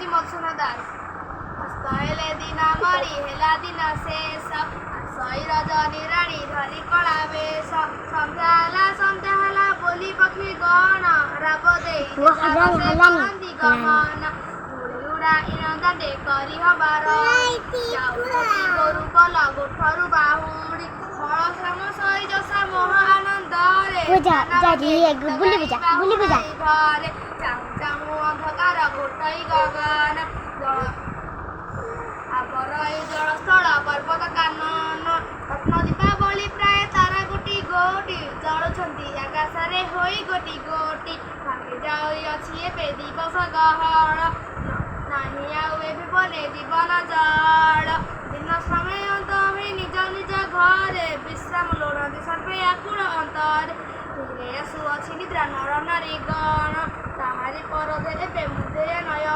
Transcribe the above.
ପଢୁଛି ମଧୁସୂଦନ ଦାସ। ଅସ୍ତ ହେଲେ ଦିନ ମରି, ହେଲା ଦିନ ଶେଷ। ଆସଇ ରଜନୀ ରାଣୀ ଧରି କଳା ବେଶ। ସନ୍ଧ୍ୟା ହେଲା, ସନ୍ଧ୍ୟା ହେଲା ବୋଲି ପକ୍ଷୀ ଗଣ ରାବ ଦେଇ ପୁଅ ହେଲାନି, ସେ ହେଲାନି, କରନ୍ତି ଗମନ। ଧୂଳି ଉଡ଼ାଇ ଦାଣ୍ଡେ କରି ହବାର ଯାଉଛନ୍ତି ଗୋରୁ ପଲ ଗୋଠରୁ ବାହୁଡ଼ି। ହଳ ଶ୍ରମ ସହି ଯଶା ମୋହ ଆନନ୍ଦରେ ପୁଅ ଯା, ଧାନ ଯା, ବାଜେ ଇଏ ଗୀତ ବୁଲିବୁ ଗାଇ ଯା, ବୁଲିବୁ ଯା। ବାହୁଡ଼ଇ ଘରେ। ଚାହୁଁ ଚାହୁଁ ଅନ୍ଧକାର ଘୋଟଇ ଗଗନ। ଜଳ ଆବର ଏ ଜଳସ୍ଥଳ ପର୍ବତ କାନନ। ରତ୍ନ ଦୀପାବଳି ପ୍ରାୟ ତାରା ଗୋଟି ଗୋଟି ଜଳୁଛନ୍ତି ଆକାଶରେ ହୋଇ ଗୋଟି ଗୋଟି। ଭାଙ୍ଗି ଯାଉଅଛି ଏବେ ଦିବସ ଗହଳ, ନାହିଁ ଆଉ ଏବେ ବନେ ଜୀବନ ଜଳ। ଦିନ ସମୟ ଅନ୍ତ ହୋଇ ନିଜ ନିଜ ଘରେ ବିଶ୍ରାମ ଲୋଡ଼ନ୍ତି ସର୍ବେ ଆକୁଳ ଅନ୍ତରେ। ଧୀରେ ଆସୁଅଛି ନିଦ୍ରା ନର ନାରୀ ଗଣ, ତାହାରି ପରଦେ ଏବେ ମୁଦେ ନୟନ।